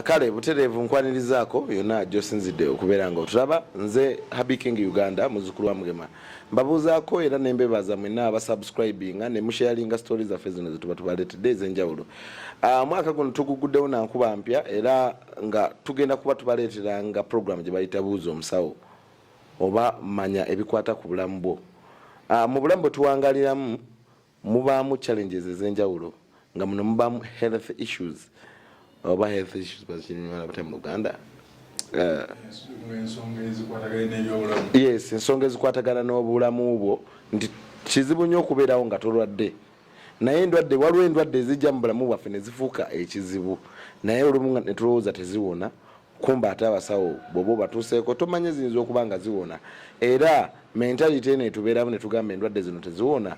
Kale butereevu nkwanirizaako yonna gy'osinzidde okubeera nga otulaba. Nze Habi King Uganda, muzzukulu wa Mugema. Mbabuuzaako era ne mbebaza mwenna abasubscribinga ne musharinga story zaffe zino zetuba tubaleetedde ez'enjawulo. Omwaka guno tuguguddewo na nkuba mpya, era nga tugenda kuba tubaleeteranga program gye bayita Buuza Omusawo oba Manya Ebikwata ku Bulamu Bwo. Mu bulamu bwe tuwangaliramu mubaamu challenges ez'enjawulo, nga muno mubaamu health issues oba health issues bazikinyonyola batya mu Luganda? Ensonga ezikwatagana n'ebyobulamu. Yes, ensonga ezikwatagana n'obulamu bwo, nti kizibu nnyo okubeerawo nga tolwadde, naye endwadde, waliwo endwadde ezijja mu bulamu bwaffe ne zifuuka ekizibu, naye olumu nga ne tulowooza teziwona, kumba ate abasawo bw'oba obatuuseeko tomanye ziyinza okuba nga ziwona. Era mentality eno etubeeramu ne tugamba endwadde zino teziwona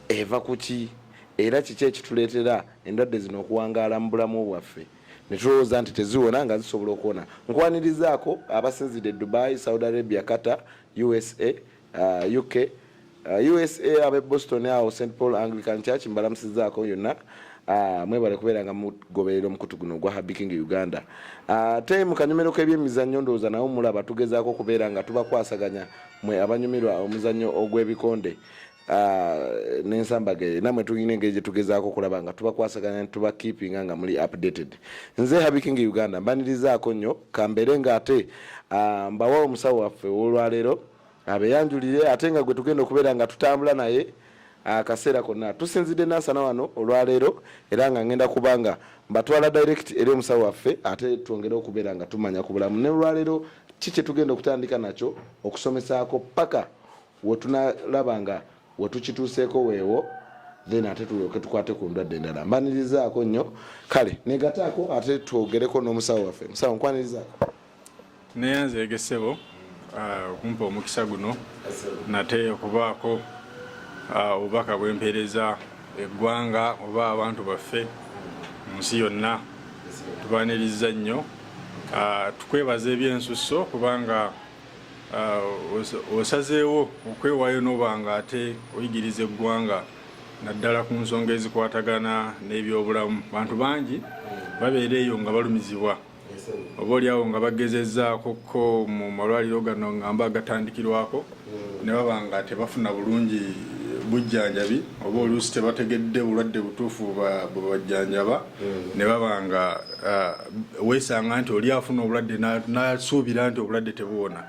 eva ku ki? Era kiki ekituleetera endwadde zino okuwangaala mu bulamu bwaffe ne tulowooza nti teziwona nga zisobola okuwona? Nkwanirizaako abasinzidde e Dubai, Saudi Arabia, Qatar, USA, UK, USA, ab'e Boston awo St Paul Anglican Church, mbalamusizaako yonna. Mwebale kubeera nga mugoberera omukutu guno ogwa Habi King Uganda. Ate mu kanyomero k'ebyemizannyo, ndowooza nawo mulaba tugezaako okubeera nga tubakwasaganya mwe abanyumirwa omuzannyo ogw'ebikonde n'ensambagere. Namwe tulina engeri gye tugezaako okulaba nga tubakwasaganya, tubakeepinga nga muli updated. Nze Habi King Uganda, mbanirizaako nnyo. Kambeere nga ate mbawa omusawo waffe ow'olwaleero abeyanjulire, ate nga gwe tugenda okubeera nga tutambula naye akaseera konna. Tusinzidde Nansana wano olwaleero, era nga ngenda kuba nga mbatwala direct eri omusawo waffe, ate twongere okubeera nga tumanya ku bulamu. Ne olwaleero ki kye tugenda okutandika nakyo okusomesaako paka wetunalaba nga wetukituuseeko weewo, then ate tulyoke tukwate ku ndwadde endala. Mbanirizaako nnyo. Kale negataako ate twogereko n'omusawo waffe. Musawo, nkwanirizaako. Neyanzeege ssebo okumpa omukisa guno nate okubaako obubaka bwempeereza eggwanga oba abantu baffe mu nsi yonna. Tubaniriza nnyo, tukwebaza ebyensusso kubanga osazeewo okwewaayo n'oba nga ate oyigiriza eggwanga, naddala ku nsonga ezikwatagana n'ebyobulamu. Bantu bangi babeera eyo nga balumizibwa, oba oliawo nga bagezezzaako ko mu malwaliro gano ngamba agatandikirwako, ne baba nga tebafuna bulungi bujjanjabi, oba oluusi tebategedde bulwadde butuufu bwe bajjanjaba, ne baba nga weesanga nti oli afuna obulwadde n'asuubira nti obulwadde tebuwona,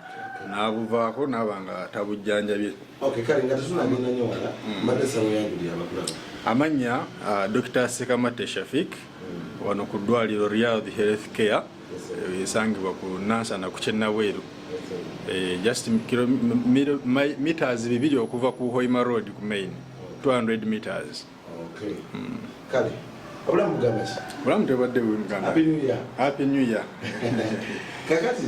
n'abuvaako n'aba nga tabujjanjabye. Okay, kale nga tetunagenda nnyo wala, mbadde nsaba oyanjulire abakulaba. Amannya Dr Sekamatte Shafik, wano ku ddwaliro Riyadh Health Care esangibwa ku Nansana ku Kyennabweru, just meters 2 okuva ku Hoima Road ku main, 200 meters. Okay. Kale obulamu bugamba ki? Obulamu tebadde bubi, muganda. Happy New Year. Happy New Year. Kakati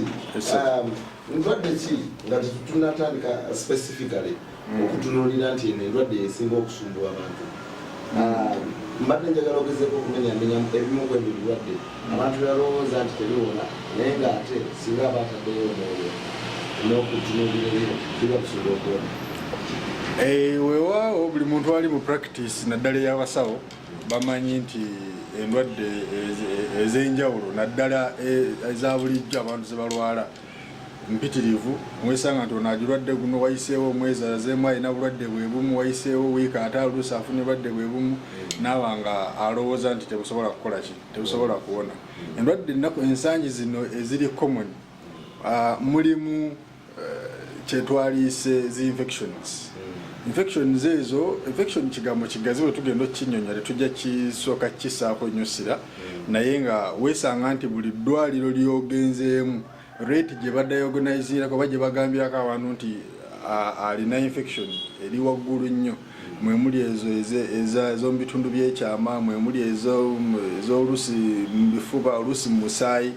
ndwadde ki, nga tetunatandika specifically okutunuulira nti eno endwadde esinga okusumbuwa abantu, mbadde njagala ogezeeko okumenyamenya ebimu ku ebyo ebirwadde abantu bebalowooza nti tebiwona, naye ng'ate singa aba ataddeyo omwoyo n'okutunuulira ennyo biba bisobola okuwona? Weewaawo, buli muntu ali mu practice, naddala ey'abasawo, bamanyi nti endwadde ez'enjawulo, naddala eza bulijjo abantu ze balwala, mpitirivu. Mwesanga nti ono agirwadde guno, wayiseewo omwezi azeemu alina bulwadde bwe bumu, wayiseewo wiiki ate oluusi afuna bulwadde bwe bumu, naaba nga alowooza nti tebusobola kukola ki, tebusobola kuwona. Endwadde ennaku ensangi zino eziri common, mulimu kyetwaliise zi infections. Infections ezo, infection kigambo kigazi, bwe tugenda okukinyonyola tetujja kisooka kisaako nnyo ssira, naye nga weesanga nti buli ddwaliro lyogenzeemu, rate gye badiagnosingirako oba gye bagambirako abantu nti alina infection eri waggulu nnyo. Mwe muli ezo ez'omu bitundu by'ekyama, mwe muli ez'oluusi mu bifuba, oluusi mu musaayi.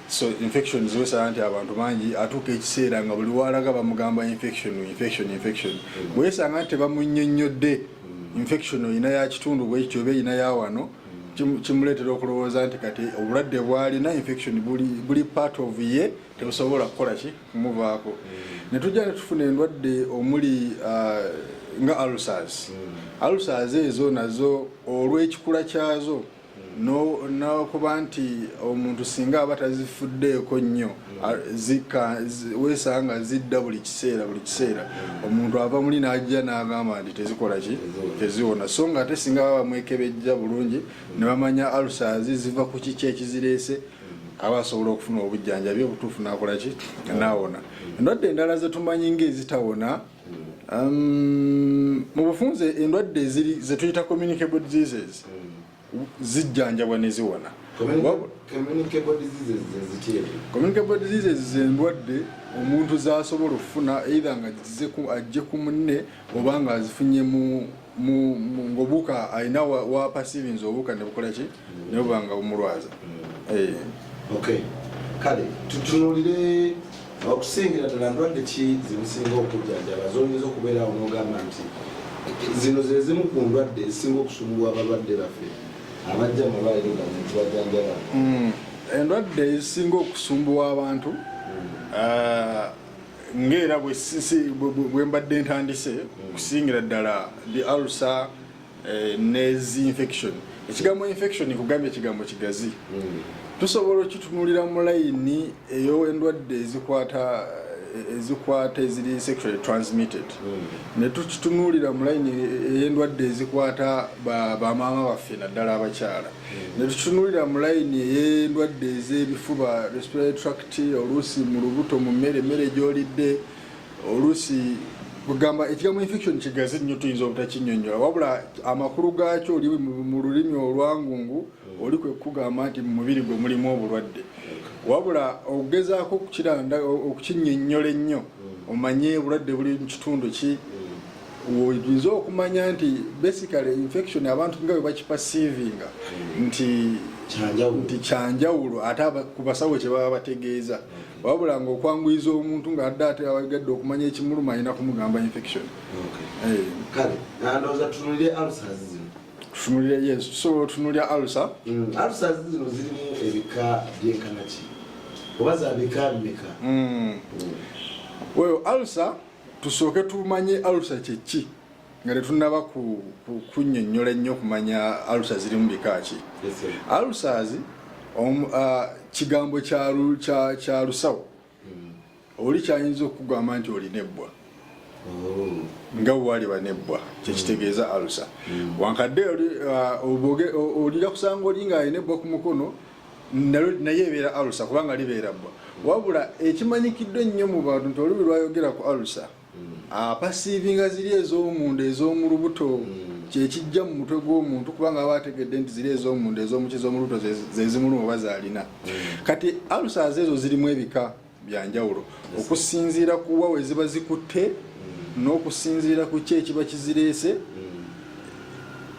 So infections, wesanga nti abantu bangi atuuka ekiseera nga buli walaga bamugamba infection, infection, infection. Bwesanga nti tebamunnyonnyodde infection oyina ya kitundu bwekityo oba erina ya wano, kimuleetera okulowooza nti kati obulwadde bwalina infection buli part of ye, tebusobola kukola ki, kumuvaako. Ne tujja ne tufuna endwadde omuli nga ulcers. Ulcers ezo nazo olw'ekikula kyazo. N'okuba nti omuntu singa aba tazifuddeeko nnyo, weesanga zidda buli kiseera buli kiseera. Omuntu ava muli n'ajja n'agamba nti tezikola ki, teziwona. So nga ate singa baba bamwekebejja bulungi ne bamanya ulcers ziva ku kiki ekizireese, aba asobola okufuna obujjanjabi obutuufu n'akola ki, n'awona. Endwadde endala zetumanyi ng'ezitawona, mu bufunze endwadde eziri zetuyita communicable diseases zijjanjabwa ne ziwona. Communicable diseases zeziti ezo? Communicable diseases zendwadde omuntu zasobola okufuna either nga ajje ku munne oba nga azifunye ng'obuwuka alina wa perceivinze obuwuka ne bukola ki, ne buba nga bumulwaza. Okay, kale tutunulire okusingira ddala ndwadde ki zemusinga okujjanjaba, zoyinza okubeerawo n'ogamba nti zino ze zimu ku ndwadde ezisinga okusumbuwa abalwadde baffe abajja mu malwaliro gano netubajjanjaba? Endwadde ezisinga okusumbuwa abantu, ng'era bwe mbadde ntandise, kusingira ddala the ulcer nezi infection. Ekigambo infection nkugambye ekigambo kigazi. Tusobola okitunuulira mu layini ey'endwadde ezikwata eziri sexually transmitted, ne tukitunuulira mu layini ey'endwadde ezikwata bamaama baffe naddala abakyala, ne tukitunuulira mu layini ey'endwadde ez'ebifuba, respiratory tract, oluusi mu lubuto, mu mmere, emmere gy'olidde oluusi. Kugamba ekigambo infection kigazi nnyo, tuyinza obutakinnyonnyola, wabula amakulu gaakyo oli mu lulimi olwangungu oli kwe kugamba nti mu mubiri gwe mulimu obulwadde. Wabula okugezaako okukiranda, okukinnyonnyola ennyo, omanye obulwadde buli mu kitundu ki, oyinza okumanya nti basically infection abantu nga bwe bakiperceivinga nti Kyanjawulo. Nti kyanjawulo, ate ku basawo kye baba bategeeza, wabula ng'okwanguyiza omuntu ng'adde ate awagadde okumanya ekimuluma, alina kumugamba infection. Kale ndowooza tutunulire ulcers zino. Tutunulire, yes, tusobola otunulira ulcer. Ulcers zino zirimu ebika byenkana ki oba za bika bimeka? Well, ulcer, tusooke tumanye ulcer kyeki nga tetunaba kunnyonnyola ennyo okumanya ulcer ziri mu bika ki. Ulcers kigambo kya lusawo oli kyayinza okukugamba nti olina ebbwa, nga bwewaliba nebbwa, kyekitegeeza ulcer. Wankadde olira kusanga oli nga alina ebbwa ku mukono, naye ebeera ulcer kubanga libeera bbwa. Wabula ekimanyikiddwa ennyo mu bantu nti olulimi lwayogera ku ulcer, aperceivinga ziri ez'omunda, ez'omu lubuto, kyekijja mu mutwe gw'omuntu kubanga aba ategedde nti ziri ez'omunda, ez'omuki, ez'omu lubuto zezimuluma oba zaalina. Kati ulcers ezo zirimu ebika byanjawulo okusinziira ku wa we ziba zikutte n'okusinziira ku ki ekiba kizireese.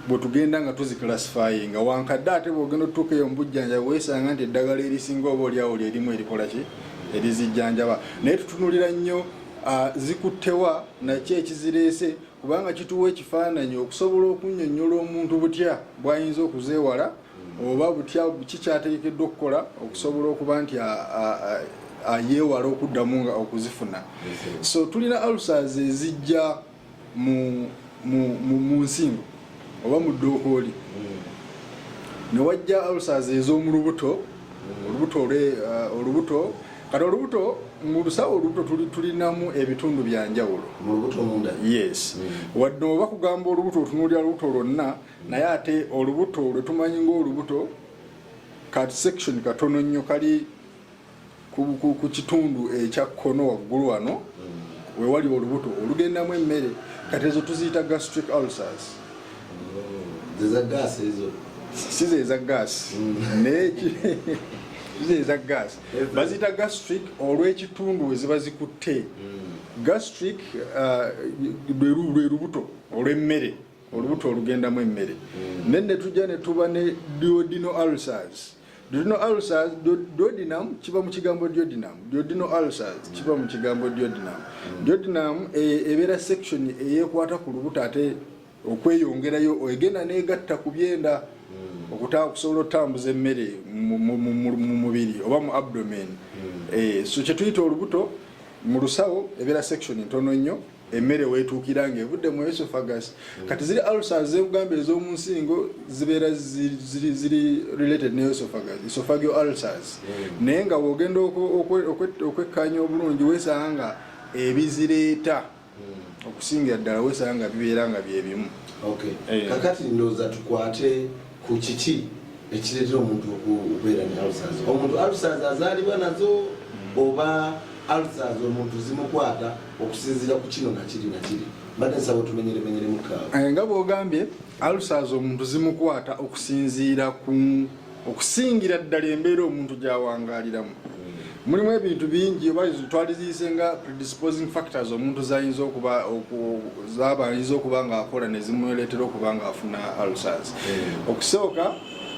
Bwe tugenda nga tuziclassifyinga, wankadde ate bwogenda otutuuka eyo mu bujjanjabi, weesanga nti eddagala erisinga oba oliawo lyerimu erikola ki, erizijjanjaba. Naye tutunulira nnyo zikuttewa naki ekizireese, kubanga kituwa ekifaananyi okusobola okunnyonnyola omuntu butya bw'ayinza okuzeewala oba butya kikyategekeddwa okukola okusobola okuba nti ayeewala okuddamu nga okuzifuna. So tulina ulcers ezijja mu nsingo oba mu ddookooli, ne wajja ulcers ez'omu lubuto, olubuto olubuto. Kati olubuto mu lusawo, olubuto tulinamu ebitundu byanjawulo. Mu lubuto munda? Yes. Wadde oba kugamba olubuto otunuulira lubuto lwonna, naye ate olubuto lwe tumanyi ng'olubuto kati section katono nnyo kali ku kitundu ekya kkono waggulu wano wewali olubuto olugendamu emmere. Kati ezo tuziyita gastric ulcers. Zeza gas ezo? Si ze eza gas, naye si ze eza gas. Baziyita gastric olw'ekitundu we ziba zikutte. Gastric lwe lubuto olw'emmere, olubuto olugendamu emmere. Naye ne tujja ne tuba ne duodenal ulcers. Duodenal ulcers, duodenum kiva mu kigambo duodenum. Duodenal ulcers kiva mu kigambo duodenum. Duodenum ebeera section eyeekwata ku lubuto, ate okweyongerayo egenda neegatta ku byenda okusobola okutambuza emmere mu mubiri oba mu abdomen. So kyetuyita olubuto mu lusawo ebeera section ntono nnyo. Emmere wetuukira nga evudde mu esophagus. Kati ziri ulcers zekugamba ez'omu nsingo zibeera ziri related ne esophagus, esophageal ulcers. Naye nga bw'ogenda okwekkaanya obulungi, weesanga nga ebizireeta okusingira ddala weesanga nga bibeera nga byebimu. Kakati ndowooza tukwate ku kiki ekireetera omuntu okubeera ne ulcers. Omuntu ulcers azaalibwa nazo oba ulcers omuntu zimukwata okusinziira ku kino nakiri nakiri? Mbadde nsaba otumenyeremenyeremu kaawo. Nga bw'ogambye, ulcers omuntu zimukwata okusinziira ku okusingira ddala embeera omuntu gy'awangaaliramu. Mulimu ebintu bingi oba twaliziyise nga predisposing factors omuntu zayinza okuba zaba ayinza okuba ng'akola ne zimuleetera okuba ng'afuna ulcers. Okusooka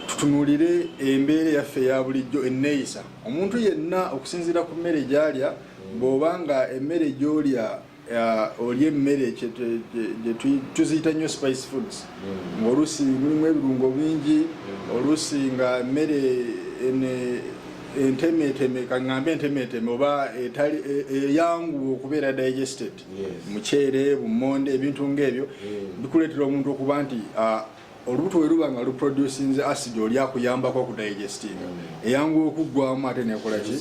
tutunuulire embeera eyaffe eya bulijjo, enneeyisa omuntu yenna okusinziira ku mmere gy'alya. Bw'oba nga emmere gy'olya, olya emmere tuziyita nnyo spice foods, ng'oluusi mulimu ebirungo bingi, oluusi nga emmere entemeteme, kaŋŋambe entemeteme oba etali eyanguwa okubeera digested, muceere, bumonde, ebintu ng'ebyo bikuleetera omuntu okuba nti olubuto bwe luba nga luproducinze acid oli akuyambako okudigestinga, eyanguwa okuggwamu ate nekola ki,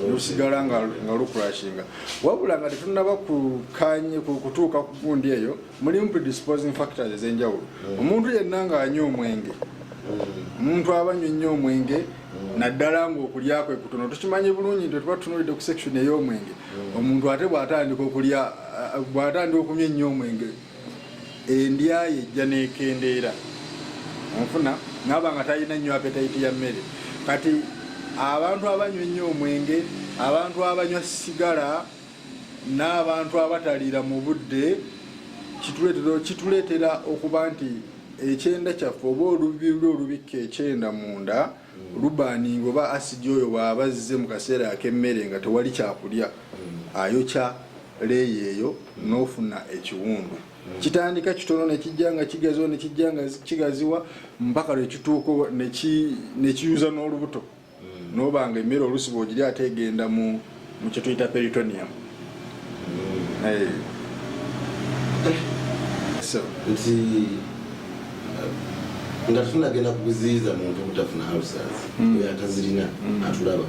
lusigala nga lucrashinga. Wabula nga tetunaba kukanye kutuuka ku gundi eyo, mulimu predisposing factors ez'enjawulo. Omuntu yenna ng'anywa omwenge, omuntu aba anywa ennyo omwenge, naddala ng'okulya kwe kutono, tukimanyi bulungi nti tuba tutunuulidde ku section ey'omwenge. Omuntu ate bw'atandika okulya, bw'atandika okunywa ennyo omwenge, endya ye ejja n'ekendeera, onfuna, naaba nga talina nnyo appetite ya mmere. Kati abantu abanywa ennyo omwenge, abantu abanywa sigala n'abantu abataliira mu budde, kituleetera okuba nti ekyenda kyaffe oba olubi luli olubikka ekyenda munda luburninga, oba asidi oyo bw'aba azze mu kaseera ak'emmere nga tewali kyakulya, ayokya layer eyo n'ofuna ekiwundu. Kitandika kitono nekijja nga kigaziwa, nekijja nga kigaziwa mpaka lwekituuka nekiyuza n'olubuto, noba nga emmere oluusi bw'ogirya ate egenda mu kyetuyita peritoneum. So nti nga tetunagenda kubiziyiza muntu obutafuna ulcers, oyo atazirina atulaba,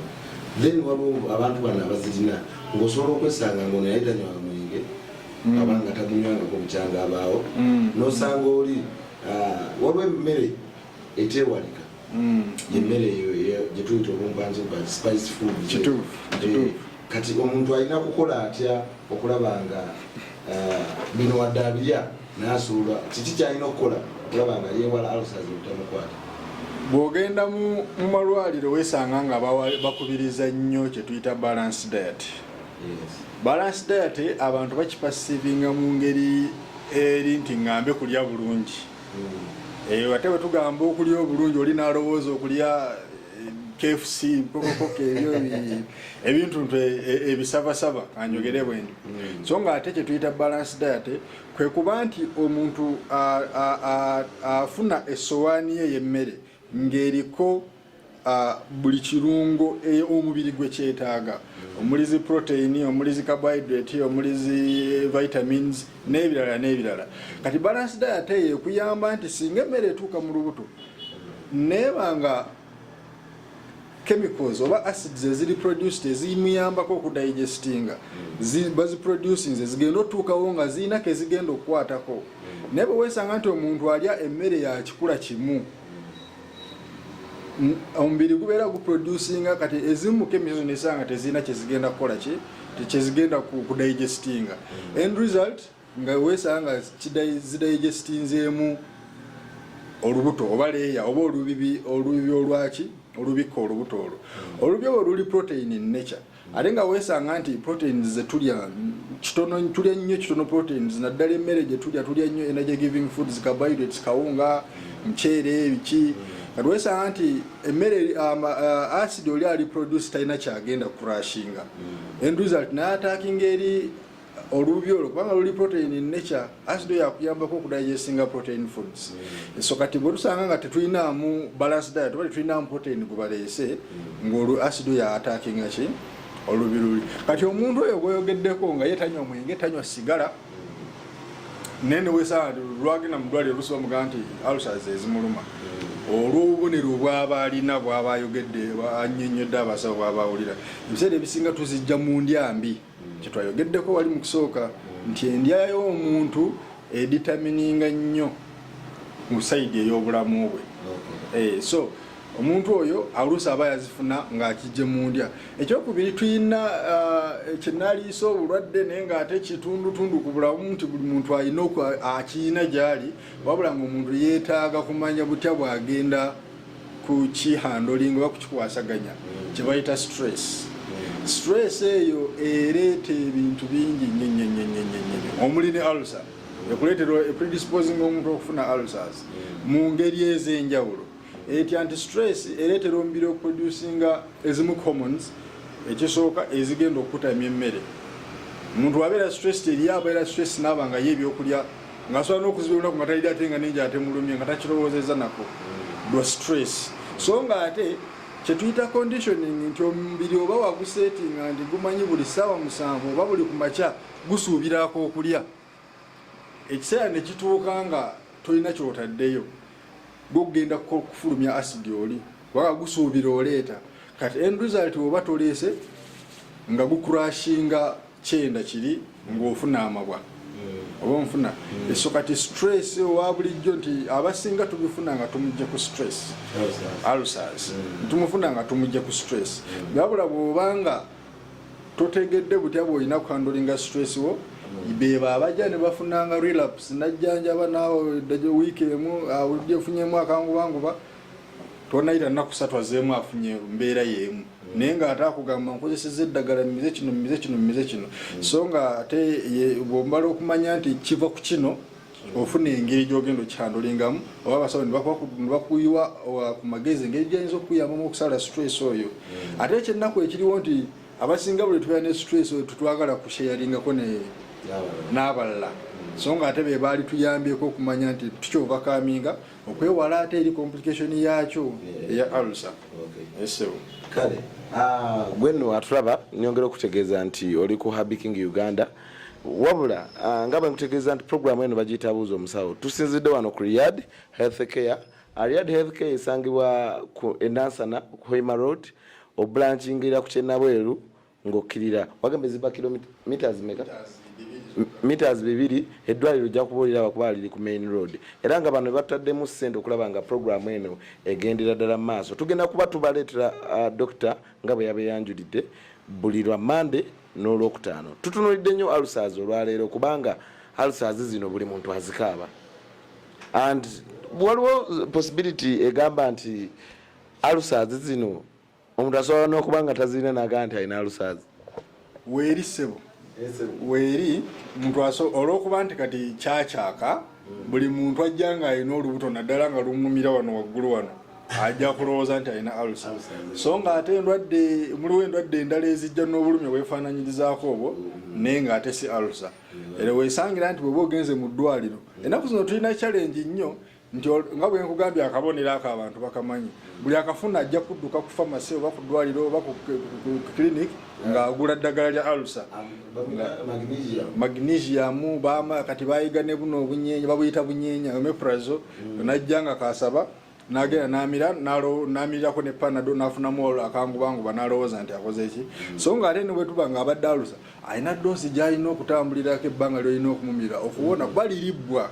then waliwo abantu bano abazirina ng'osobola okwesanga nga ono yali tanywanga mwenge aba nga tagunywangako bukyanga abaawo, n'osanga oli waliwo emmere eteewalika, yemmere eyo gye tuyita obumpanzimpa spice food. Kati omuntu alina kukola atya okulaba nga bino wadde abirya n'asuula? Kiki kyalina okukola okulaba nga yeewala ulcers obutamukwata? Bw'ogenda mu malwaliro weesanga nga bakubiriza nnyo kye tuyita balance diet. Balance diet abantu bakiperceivinga mu ngeri eri nti ŋŋambe kulya bulungi. Ate bwe tugamba okulya obulungi, oli n'alowooza okulya KFC, nkokokoko, ebyo ebintu ntu ebisabasaba, kanjogere bwendi. So nga ate kye tuyita balance diet kwe kuba nti omuntu afuna essowaani ye y'emmere ng'eriko buli kirungo omubiri gwe kyetaaga, omuli zi protein, omuli zi carbohydrate, omuli zi vitamins n'ebirala n'ebirala. Kati balance diet eyo ekuyamba nti singa emmere etuuka mu lubuto neeba nga chemicals oba acids eziri produced ezimuyambako okudigestinga baziproducinze, zigenda otuukawo nga zirina kezigenda okukwatako. Naye bwe weesanga nti omuntu alya emmere ya kikula kimu, omubiri gubeera guproducinga, kati ezimu chemicals nesanga tezirina kyezigenda kukola ki, kyezigenda kudigestinga. End result nga weesanga zidigestinzeemu olubuto oba layer oba olubibi, olubibi olwaki olubikka olubuto olwo. Olubi olwo luli protein in nature, ate nga weesanga nti proteins zetulya kitono, tulya nnyo kitono proteins, naddala emmere gye tulya, tulya nnyo energy giving foods, carbohydrates, kawunga, muceere, biki. Kati weesanga nti emmere acid oli ali produce talina kyagenda crushinga. End result n'attackinga eri olubi olwo, kubanga luli protein in nature, acid oyo akuyambako okudigestinga protein foods. So kati bwe tusanga nga tetulinaamu balance diet oba tetulinaamu protein gwe baleese, ng'olwo acid oyo attackinga ki, olubi luli. Kati omuntu oyo gweyogeddeko nga ye tanywa mwenge, tanywa sigala, Naye newesanga nti lwagenda mu ddwaliro, oluusi bamugamba nti ulcers ezimuluma olw'obubonero obwaba alina, bwaba ayogedde, annyonnyodde abasawo, bwaba awulira. Ebiseera ebisinga tuzijja mu ndya mbi, kyetwayogeddeko wali mu kusooka nti endya y'omuntu edetermininga nnyo mu side ey'obulamu bwe. So omuntu oyo oluusi aba yazifuna ng'akijje mu ndya. Ekyokubiri, tulina kyenaliisa obulwadde, naye ng'ate kitundutundu ku bulamu, nti buli muntu alina akiyina gy'ali, wabula ng'omuntu yeetaaga kumanya butya bw'agenda kukihandlinga oba kukikwasaganya, kye bayita stress. Stress eyo ereeta ebintu bingi nnyo nnyo nnyo nnyo nnyo nnyo, omuli ne ulcer. Ekuleetera, predisposing omuntu okufuna ulcers mu ngeri ez'enjawulo. Etya? Nti stress ereetera omubiri okuproducinga ezimu hormones, ekisooka ezigenda okukutamya emmere. Omuntu wabeera stress, eri abeera stress naaba nga ye ebyokulya ng'asobola n'okuziba olunaku nga talira, ate nga nenjala temulumye, nga takirowoozeza nako lwa stress. So nga ate kyetuyita conditioning, nti omubiri oba wagusetinga nti gumanyi buli ssaawa 7 oba buli kumakya gusuubirako okulya, ekiseera ne kituuka nga tolina kyotaddeyo, gugenda kufulumya acid oli kubanga gusuubira oleeta. Kati end result, oba toleese, nga gucrashinga kyenda kiri, ng'ofuna amabwa oba onfuna. So kati stress owa bulijjo, nti abasinga tubifuna nga tumugye ku stress, ulcers tumufuna nga tumugye ku stress. Wabula bw'obanga totegedde butya bw'olina kuhandlinga stress wo, beba abajja ne bafunanga relapse, najjanjaba naawe wiiki emu ofunyemu akangubanguba, tonayita nnaku 3 azeemu afunye mbeera yeemu, naye ng'ate akugamba, "Nkozeseza eddagala, mmize kino, mmize kino, mmize kino." So nga ate bwomala okumanya nti kiva ku kino, ofuna engeri gyogenda okihandlingamu, oba abasawo ne bakuyiwa ku magezi engeri gyayinza okukuyambamu okusala stress oyo. Ate ekyennaku ekiriwo nti abasinga buli tubeera ne stress oyo, tetwagala kusharingako n'abalala, so nga ate be baali tuyambyeko okumanya nti tukyovercominga okwewala ate eri complication yakyo eya ulcer esebo. Kale, gwe nno atulaba, nyongera okutegeeza nti oli ku Happy King Uganda. Wabula nga bwe nkutegeeza nti programu eno bagiyita Buuza Omusawo, tusinzidde wano ku Riyad Health Care. Riyad Health Care esangibwa ku Enansana ku Hoima Road, obulanchingira ku Kyenabweru ng'okkirira wagambe ziba kilometers meka? Meters 2. Eddwaliro ojja kubuulira kuba liri ku main road, era nga bano bataddemu ssente okulaba nga programu eno egendera ddala mu maaso. Tugenda kuba tubaleetera dokita nga bwe yabeyanjulidde buli lwa Mande n'Olwokutaano. Tutunuulidde nnyo ulcers olwaleero, kubanga ulcers zino buli muntu azikaaba, and waliwo possibility egamba nti ulcers zino omuntu asobola n'okuba nga tazirina nagaa nti alina ulcers. Weeri, ssebo, weeri. Muntu olw'okuba nti kati kyakyaka, buli muntu ajja nga alina olubuto, naddala nga lumumira wano waggulu wano, ajja kulowooza nti alina ulcer. So nga ate endwadde, muliwo endwadde endala ezijja n'obulumi obwefaananyirizaako obwo, naye nga ate si ulcer. Era weesangira nti bweba ogenze mu ddwaliro ennaku zino, tulina challenge nnyo nti nga bwe nkugambye, akabonero ako abantu bakamanyi, buli akafuna ajja kudduka ku famasi oba ku ddwaliro oba ku clinic ng'agula ddagala lya ulcer, magnesium. Bama kati bayiga ne buno obunyeenya, babuyita bunyeenya, omeprazole. Najja nga kasaba, nagenda namira, namirirako ne Panado, nafunamu akangubanguba, nalowooza nti akoze ki. So nga ate ne bwetuba nga abadde ulcer, alina dose gyalina okutambulirako, ebbanga lyolina okumumira okuwona, kuba liribbwa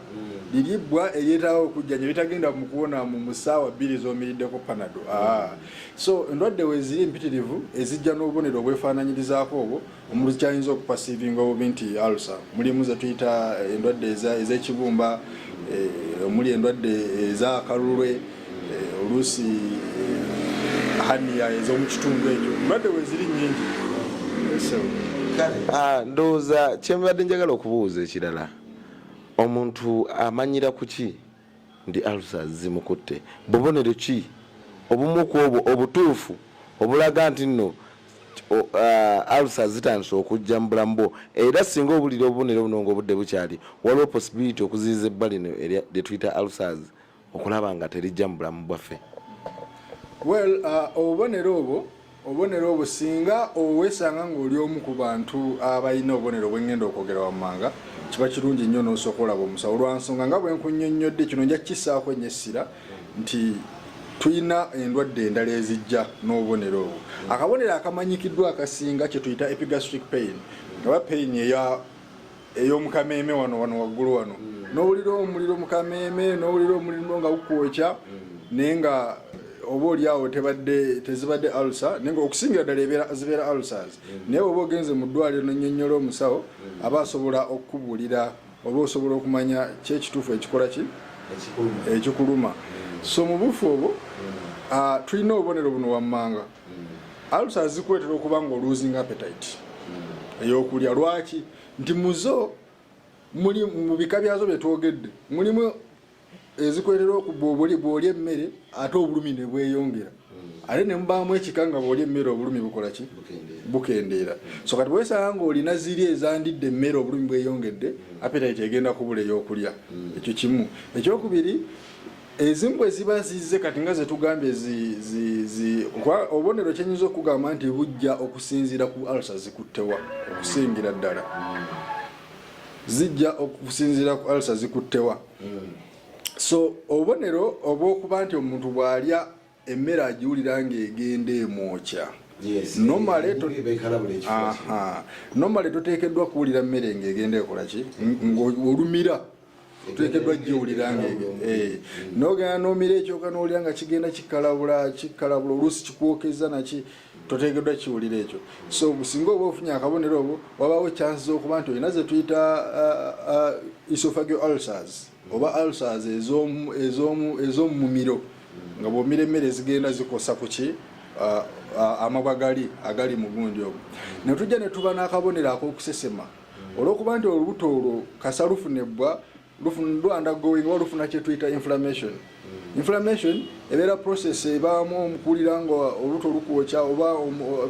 liribbwa eryetaaga okujjanja, bitagenda mu kuwona mu ssaawa 2 zomiriddeko Panado. So endwadde weziri mpitirivu ezijja n'obubonero obwefaananyirizaako obwo, omuntu kyayinza okuperceivinga obubi nti ulcer. Mulimu ze tuyita endwadde ez'ekibumba, omuli endwadde ez'akalulwe, oluusi hernia ez'omu kitundu ekyo. Endwadde weziri nyingi. Ndowooza kyembadde njagala okubuuza ekirala, omuntu amanyira ku ki nti ulcers zimukutte? Bubonero ki obumu ku obwo obutuufu obulaga nti nno ulcers zitandise okujja mu bulamu bwo? Era singa obulira obubonero buno nga obudde bukyali, waliwo possibility okuziyiza ebba lino lye tuyita ulcers okulaba nga terijja mu bulamu bwaffe? Well, obubonero obwo, singa owesanga ng'oli omu ku bantu abalina obubonero bwengenda okwogera wammanga, Kiba kirungi nnyo n'osooka olaba omusawo, lwansonga nga bwe nkunnyonnyodde kino nja kukissaako nnyo essira nti tulina endwadde endala ezijja n'obubonero obwo. Akabonero akamanyikiddwa akasinga kye tuyita epigastric pain, oba pain eya ey'omukameeme wano wano waggulu wano, n'owulira omuliro mu kameeme, n'owulira omuliro nga gukwokya, naye nga oba oli awo tebadde tezibadde ulcer, naye nga okusingira ddala ebeera zibeera ulcers. Naye oba ogenze mu ddwaliro n'onnyonnyola omusawo, aba asobola okukubuulira oba osobola okumanya ki ekituufu ekikola ki ekikuluma. So mu bufu obwo, tulina obubonero buno wammanga. Ulcers zikuleetera okuba nga olosinga appetite ey'okulya. Lwaki? Nti muzo muli mu bika byazo byetwogedde, mulimu ezikuleetera okubwoli bw'olya emmere ate obulumi ne bweyongera, ate ne mubaamu ekika nga bw'olya emmere obulumi bukola ki? Bukendeera. So kati bwesanga ng'olina ziri ezandidde emmere obulumi bweyongedde, appetite egenda kubula ey'okulya. Ekyo kimu. Ekyokubiri, ezimu bwe ziba zizze kati nga zetugambye, obubonero kyenyinza okugamba nti bujja okusinziira ku ulcer zikuttewa. Okusingira ddala zijja okusinziira ku ulcer zikuttewa. So obubonero obwokuba nti omuntu bw'alya emmere agiwulira ng'egenda emwokya. Normally toteekeddwa kuwulira mmere ng'egenda ekola ki, ng'olumira. Tuteekeddwa giwulira nga nogenda nomira ekyoka, nowulira nga kigenda kikalabula kikalabula, oluusi kikwokeza naki, toteekeddwa kiwulira ekyo. So singa oba ofunye akabonero obwo, wabaawo chance z'okuba nti olina zetuyita esophageal ulcers oba ulcers ez'omumiro, nga bw'omira emmere zigenda zikosa ku ki, amabwa gali agali mu gundi ogwo. Ne tujja ne tuba n'akabonero ak'okusesema, olw'okuba nti olubuto olwo kasa lufuna ebbwa, lwundergoing oba lufuna kyetuyita inflammation. Inflammation ebeera process ebaamu omukuwulira nga olubuto lukwokya oba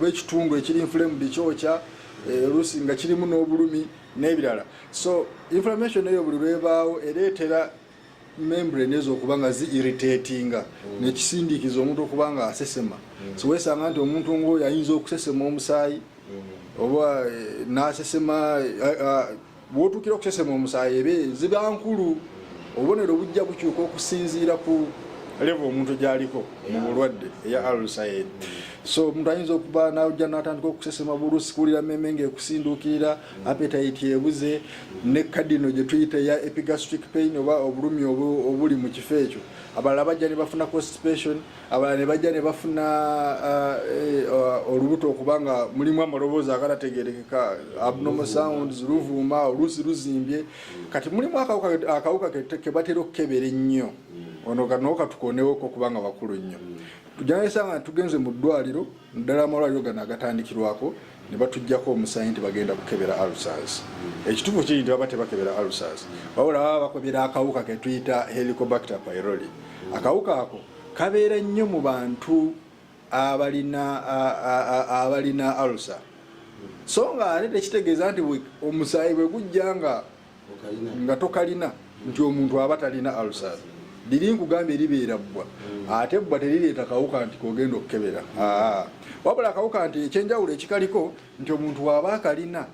ekitundu ekiri inflamed kyokya, oluusi nga kirimu n'obulumi n'ebirala. So inflammation eyo buli lwebaawo ereetera membrane ezo okuba nga zi irritatinga, nekisindiikiza omuntu okuba nga asesema. So weesanga nti omuntu ngaoyo ayinza okusesema omusaayi oba n'asesema. Bw'otuukira okusesema omusaayi ebe ziba nkulu. Obubonero bujja bukyuka okusinziira ku level omuntu gy'aliko mu bulwadde eya ulcer. So omuntu ayinza okuba najja n'atandika okusesema bulusi, kuwulira meme ng'ekusinduukirira, appetite ebuze, ne kadino gye tuyita eya epigastric pain oba obulumi obuli mu kifo ekyo. Abalala bajja ne bafuna constipation, abalala ne bajja ne bafuna olubuto okuba nga mulimu amaloboozi agatategerekeka, abnormal sounds, luvuuma, oluusi luzimbye. Kati mulimu akawuka ke batera okukebera ennyo, ono kano katukonewoko kubanga bakulu nnyo. Tujja tugenze mu ddwaliro, ddala amalwaliro gano agatandikirwako, ne batuggyako omusaayi nti bagenda kukebera ulcers. Ekituufu kiri nti baba tebakebera ulcers, wabula baba bakebera akawuka ketuyita Helicobacter pylori. Akawuka ako kabeera nnyo mu bantu abalina ulcer, so nga ate tekitegeeza nti omusaayi bwe gujja nga tokalina nti omuntu aba talina ulcers. Liri nkugambye libeera bbwa, ate ebbwa terireeta kawuka nti kogenda okukebera. Wabula akawuka nti ekyenjawulo ekikaliko nti omuntu waaba akalina,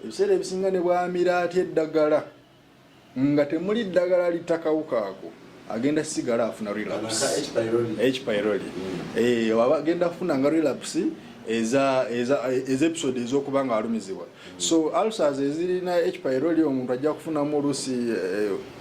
ebiseera ebisinga ne bwamira atya eddagala nga temuli ddagala litta kawuka ako, agenda sigala afuna relapse. H pylori. Aba agenda afuna nga relapse eza episode ez'okuba nga alumizibwa. So ulcers ezirina H pylori, omuntu ajja kufunamu oluusi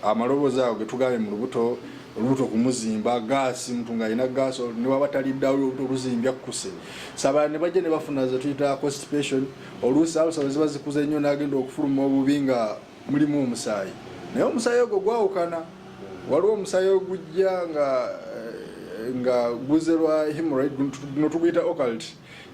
amaloboozi ago getugambye mu lubuto, olubuto kumuzimba, gaasi, omuntu ng'alina gaasi ne waba taliddeawo olubuto luzimbya kkuse. Saba ne bajja ne bafuna ze tuyita constipation. Oluusi ulcer bwe ziba zikuze nnyo, n'agenda okufuluma obubi nga mulimu omusaayi, naye omusaayi ogwo gwawukana. Waliwo omusaayi ogujja nga guze lwa hemorrhoid, guno tuguyita occult,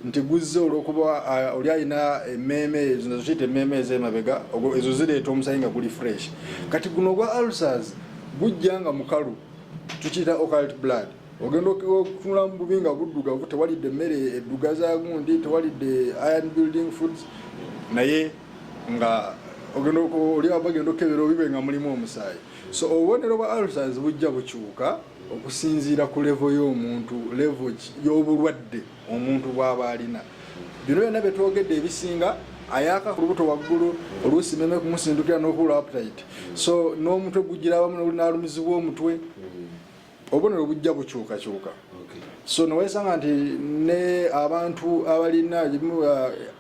nti guzze olwokuba oli alina emmeeme zino ziyita emmeeme ez'emabega, ezo zireeta omusaayi nga guli fresh. Kati guno ogwa ulcers gujja nga mukalu, tukiyita occult blood. Ogenda okutunula mu bubi nga buddugavu, tewalidde emmere eddugaza gundi, tewalidde iron building foods, naye nga ogenda oli bagenda okukebera obibe nga mulimu omusaayi. So obubonero bwa ulcers bujja bukyuka okusinziira ku level y'omuntu, level y'obulwadde omuntu bw'aba alina. Bino byonna byetwogedde ebisinga Ayaka ku lubuto waggulu, oluusi meme kumusindukira n'okubula appetite. So n'omutwe gugira awamu n'alumizibwa omutwe. Obubonero bujja bukyukakyuka. So newesanga nti ne abantu abalina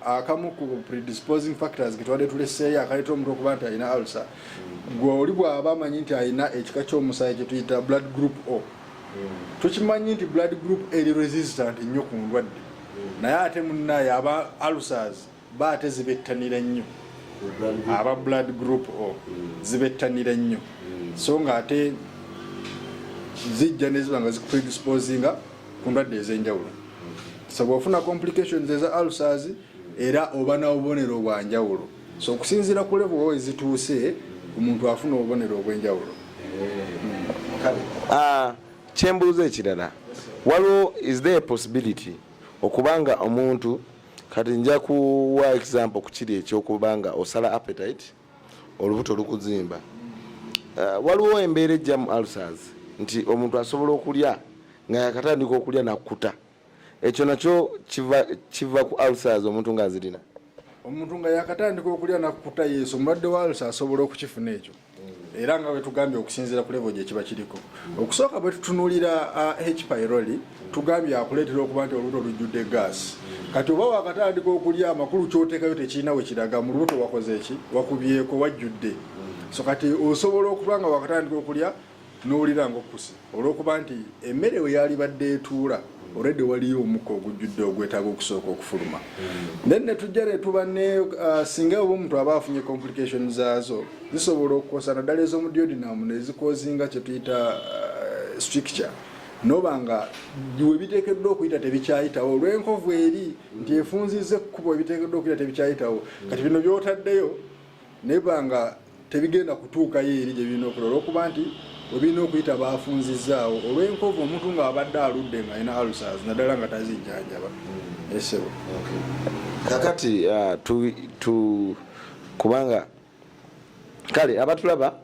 akamu ku predisposing factors ketubadde tuleseeyo akaleeta omuntu okuba nti alina ulcer, gwe oli bw'aba amanyi nti alina ekika ky'omusaayi kyetuyita blood group O. Tukimanyi nti blood group eri resistant nnyo ku ndwadde, naye ate munnaye aba ulcers ba ate zibettanira nnyo. Aba blood group O zibettanira nnyo, so nga ate zijja neziba nga zikupredisposinga ku ndwadde ez'enjawulo. So bw'ofuna complications eza ulcers, era oba n'obubonero obwanjawulo. So okusinziira ku level we zituuse, omuntu afuna obubonero obw'enjawulo. Ah, kyembuuza ekirala, waliwo, is there a possibility okubanga omuntu, kati nja kuwa example ku kiri ekyokuba nga osala appetite, olubuto lukuzimba, waliwo embeera ejja mu ulcers nti omuntu asobola okulya nga yakatandika okulya nakkuta? Ekyo nakyo kiva ku ulcers, omuntu ng'azirina? Omuntu nga yakatandika okulya nakkuta, yesu, omulwadde wa ulcer asobola okukifuna ekyo. Era nga bwetugambye, okusinziira ku level gyekiba kiriko, okusooka bwe tutunuulira H pylori, tugambye akuleetera okuba nti olubuto lujjudde gaasi. Kati oba wakatandika okulya, amakulu kyoteekayo tekirina we kiraga mu lubuto, wakoze eki, wakubyeko, wajjudde. So kati osobola okuba nga wakatandika okulya n'owulira nga okkuse, olw'okuba nti emmere we yalibadde etuula olwedde waliyo omukka ogujjudde ogwetaaga okusooka okufuluma. Then netujja netuba ne singa oba omuntu aba afunye complication zaazo, zisobola okukosa naddala ez'omu duodenum, nezicausinga kyetuyita stricture, noba nga we biteekeddwa okuyita tebikyayitawo olw'enkovu eri nti efunziza ekkubo, ebiteekeddwa okuyita tebikyayitawo. Kati bino byotaddeyo neba nga tebigenda kutuukayo eri gye birina okula, olwokuba nti webirina okuyita baafunzizzaawo olw'enkovu. Omuntu ng'abadde aludde ng'alina ulcers, naddala nga tazijjanjaba, esebo. Kakati tu kubanga kale abatulaba,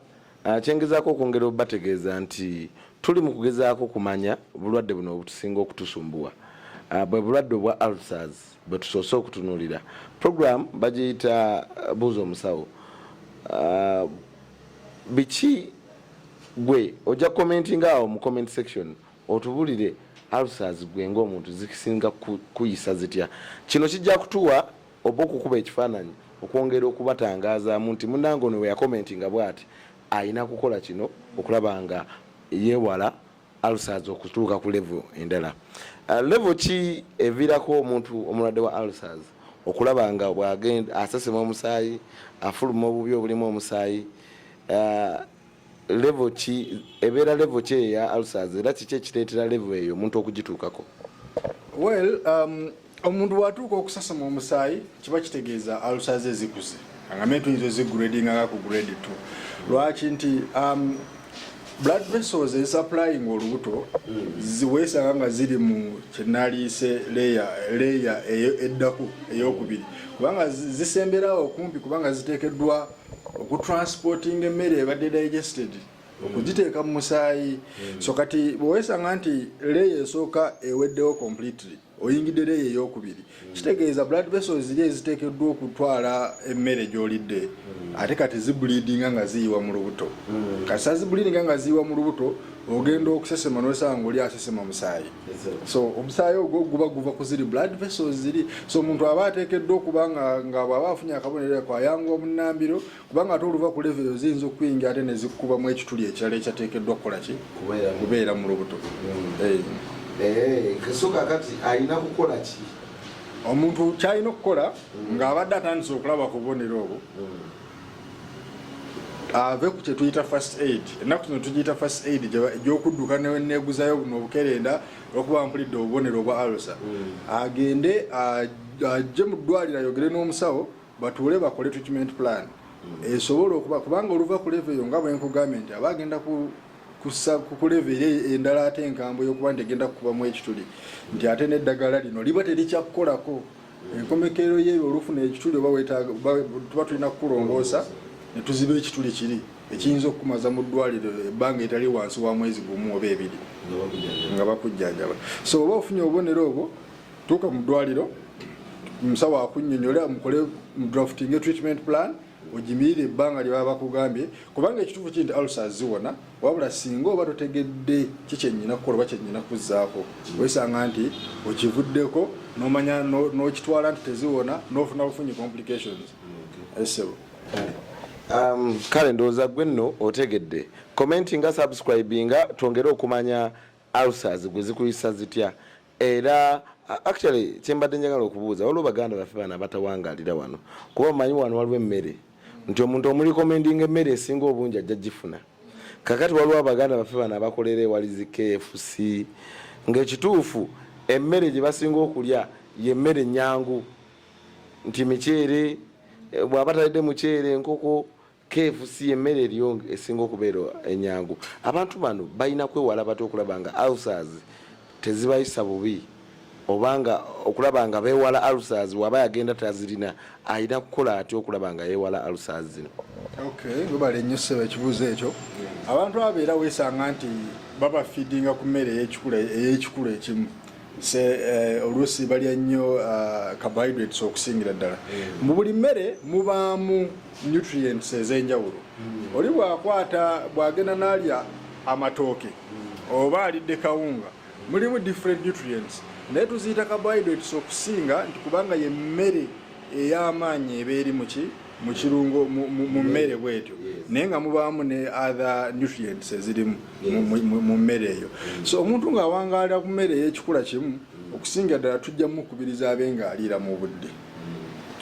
kyengezaako okwongera obategeeza nti tuli mu kugezaako kumanya bulwadde buno obutusinga okutusumbuwa, bwe bulwadde obwa ulcers bwe tusoose okutunuulira. Program bagiyita Buuza Omusawo. Biki gwe ojja commentinga awo mu comment section, otubulire ulcers gwe ng'omuntu zisinga kuyisa zitya. Kino kijja kutuwa oba okukuba ekifaananyi okwongera okubatangazaamu nti munange ono we yacommentinga bw'ati ayina kukola kino okulaba nga yeewala ulcers okutuuka ku level endala. Level ki eviirako omuntu omulwadde wa ulcers okulaba nga bwagenda asesema omusaayi, afuluma obubi obulimu omusaayi? Level ki ebeera level ki eya ulcers, era kiki ekireetera level eyo omuntu okugituukako? Well, omuntu bw'atuuka okusasama omusaayi, kiba kitegeeza ulcers ezikuze. Angambe tuyinza ozigradinga nga ku grade 2. Lwaki? Nti blood vessels ezisupplying olubuto weesanga nga ziri mu kyenaliise layer eddako eyokubiri, kubanga zisemberawo okumpi, kubanga ziteekeddwa okutransporting emmere ebadde digested okugiteeka mu musaayi. So kati bweweesanga nti layer esooka eweddewo completely, oyingidde layer eyokubiri, kitegeeza blood vessels ziri eziteekeddwa okutwala emmere gy'olidde ate kati zibleedinga nga ziyiwa mu lubuto. Kati zibleedinga nga ziyiwa mu lubuto, ogenda okusesema nosanga nga oli asesema musaayi. So omusaayi ogwo guba guva ku ziri blood vessels ziri. So omuntu aba ateekeddwa okuba nga bw'aba afunye akabonero ako, ayanguwa munnambiro, kubanga ate oluva ku level eyo ziyinza okuyingira ate nezikubamu ekituli ekirala ekyateekeddwa kukola ki, kubeera mu lubuto. Eh. So kakati alina kukola ki? Omuntu kyalina okukola ng'abadde atandise okulaba ku bubonero obwo, ave ku kyetuyita first aid. Ennaku zino tugiyita first aid egy'okudduka neguzayo buno obukerenda olwokuba mpulidde obubonero obwa ulcer. Agende ajje mu ddwaliro, ayogere n'omusawo, batuule bakole treatment plan esobola okuba, kubanga oluva ku level eyo, nga bwe nkugambye nti aba agenda kussa ku level eri endala ate enkambwe ey'okuba nti egenda kukubamu ekituli, nti ate n'eddagala lino liba terikyakukolako. Enkomekero yeebyo, olufuna ekituli, oba weetaaga tuba tulina kukulongoosa ne tuziba ekituli kiri ekiyinza okukumaza mu ddwaliro ebbanga eritali wansi wa mwezi gumu oba 2 nga bakujjanjaba. So oba ofunye obubonero obwo, tuuka mu ddwaliro. Omusawo akunnyonnyole, mukole drafting treatment plan, ogimirire ebbanga lye baba bakugambye, kubanga ekituufu kiri nti ulcers ziwona, wabula singa oba totegedde ki kyennyina kukola oba kyennyina kuzzaako, wesanga nti okivuddeko nomanya n'okitwala nti teziwona, n'ofuna bufunyi complications, esebo. Kale ndowooza gwe nno otegedde. Commentinga, subscribinga, twongere okumanya ulcers gwe zikuyisa zitya. Era actually kyembadde njagala okubuuza, waliwo baganda baffe bano abatawangalira wano, kuba omanyi wano waliwo emmere nti omuntu omurecommendinga emmere esinga obungi ajja gifuna. Kakati waliwo abaganda baffe bano abakolera ewali zi KFC, ng'ekituufu emmere gye basinga okulya yemmere nyangu, nti miceere, bw'aba talidde muceere, enkoko, KFC, emmere eriyo esinga okubeera enyangu. Abantu bano balina kwewala batya okulaba nga ulcers tezibayisa bubi, obanga okulaba nga beewala ulcers? Waba yagenda tazirina, alina kukola atya okulaba nga yeewala ulcers zino? Okay, webale nnyo ssebo ekibuuzo ekyo. Abantu abo era weesanga nti babafeedinga ku mmere ey'ekikula ekimu se oluusi balya nnyo carbohydrates okusingira ddala. Mu buli mmere mubaamu nutrients ez'enjawulo. Oli bw'akwata, bw'agenda n'alya amatooke oba alidde kawunga, mulimu different nutrients, naye tuziyita carbohydrates okusinga nti kubanga ye mmere ey'amaanyi eba eri muki, mu kirungo, mu mmere bwetyo, naye nga mubaamu ne other nutrients ezirimu mu mmere eyo. So omuntu ng'awangaalira ku mmere ey'ekikula kimu, okusinga ddala tujja mukubiriza abe ng'aliira mu budde.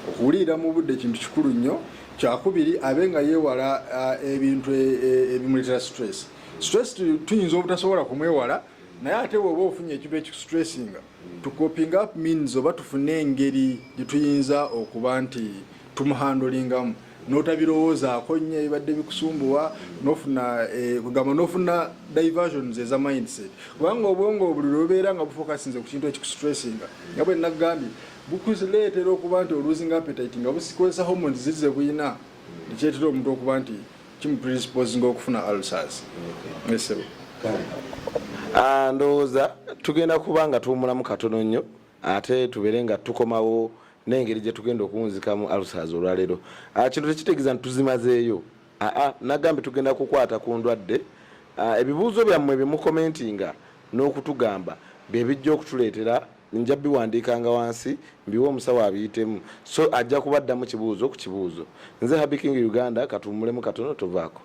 Okuliira mu budde kintu kikulu nnyo. Kyakubiri, abe nga yeewala ebintu ebimuleetera stress. Stress tuyinza obutasobola kumwewala, naye ate bw'oba ofunye ekintu ekikustressinga, to coping up means oba tufune engeri gye tuyinza okuba nti tumuhandlingamu, n'otabirowoozaako nnyo ebibadde bikusumbuwa, nofuna kugamba nofuna diversions eza mindset, kubanga obwongo buli lwebubeera nga bufocusinze ku kintu ekikustressinga, nga bwe nagambye, bukuleetera okuba nti olosing appetite, nga busikozesa hormones zize buyina, nekireetera omuntu okuba nti kimupredisposinga okufuna ulcers, esebo. Ndowooza tugenda kuba nga tuwumulamu katono nnyo, ate tubeere nga tukomawo n'engeri gye tugenda okuwunzikamu ulcers olwaleero. Kino tekitegeeza nti tuzimazeeyo. Aa, nagambye tugenda kukwata ku ndwadde. Ebibuuzo byammwe byemucommentinga n'okutugamba bye bijja okutuleetera. Nja biwandiikanga wansi mbiwe omusawo abiyitemu, so ajja kubaddamu kibuuzo ku kibuuzo. Nze Happy King Uganda, katuwummulemu katono, tovaako.